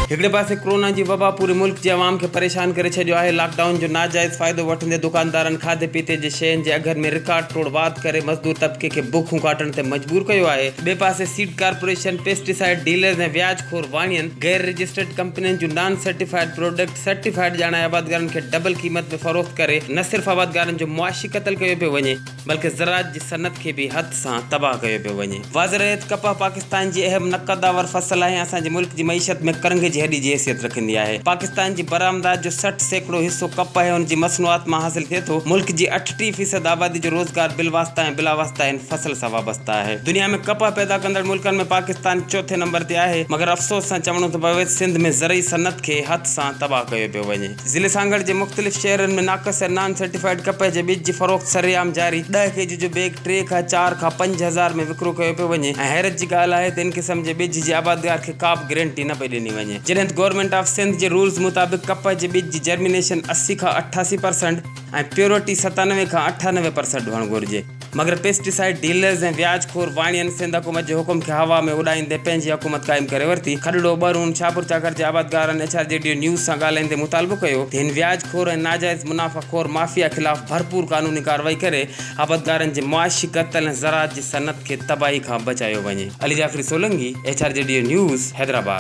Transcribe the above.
هڪڙي پاسي ڪرونا جي وبا پوري ملڪ جي عوام کي پريشان ڪري ڇڏيو آهي، لاڪ ڊائون جو ناجائز فائدو وٺندي دڪاندارن کاڌي پيتي جي شين جي اگهن ۾ رڪارڊ ٽوڙ واڌ ڪري مزدور طبقي کي بکون ڪاٽڻ تي مجبور ڪيو آهي، ٻئي پاسي سيڊ ڪارپوريشن، پيسٽيسائيڊ ڊيلرز ۽ وياج خور واڻين غير رجسٽرڊ ڪمپنين جون نان سرٽيفائيڊ پروڊڪٽ سرٽيفائيڊ ڄاڻائي آبادگارن کي ڊبل قيمت ۾ فروخت ڪري نه صرف آبادگارن جو معاشي قتل ڪيو پيو وڃي بلڪه زراعت جي صنعت کي به هٿ سان تباهه ڪيو پيو وڃي. واضح رهي ته ڪپهه پاڪستان جي اهم نقدآور فصل آهي ۽ اسان جي ملڪ جي معيشت ۾ ڪرنگهي جي هڏي جي حيثيت رکندي آهي. پاڪستان جي برآمدات جو 60% حصو ڪپهه ۽ ان جي مصنوعات مان حاصل ٿئي ٿو. ملڪ جي 38% آبادي جو روزگار بالواسطه ۽ بلاواسطه هن فصل سان وابسته آهي. دنيا ۾ ڪپهه پيدا ڪندڙ ملڪن ۾ پاڪستان چوٿين نمبر تي آهي مگر افسوس سان چوڻو ٿو پوي ته سنڌ ۾ زرعي صنعت کي هٿ سان تباهه ڪيو پيو وڃي. ضلعي سانگهڙ جي مختلف شهرن ۾ ناقص ۽ نان سرٽيفائيڊ ڪپهه جي ٻج جي فروخت سرعام جاري، ڏهه ڪي جي جو بيگ ٽي کان چار کان 5000 ۾ وڪرو ڪيو پيو وڃي ۽ حيرت جي ڳالهه آهي ته ان قسم جي ٻج جي آبادگار کي ڪا به گرينٽي نه پئي ڏني وڃي جڏهن ته گورنمينٽ آف سنڌ جي رولز مطابق ڪپهه جي ٻج جي جرمينيشن 80 کان 88 پرسنٽ ۽ پيورٽي 97 کان 98 پرسنٽ هئڻ گهرجي. مگر پيسٽيسائيڊ ڊيلرز ۽ وياج خور واڻين سنڌ حڪومت جي حڪم کي هوا ۾ اڏائيندي پنهنجي حڪومت قائم ڪري ورتي. کڏڙو، ٻرون، شاهپورچاڪر جي آبادگارن H R G D news سان ڳالهائيندي مطالبو ڪيو ته هن وياج خور ۽ ناجائز منافع خور مافيا خلاف ڀرپور قانوني ڪارروائي ڪري آبادگارن جي معاشي قتل ۽ زراعت جي صنعت کي تباهي کان بچايو وڃي. Ali Jafri Solangi, H R G D news, Hyderabad.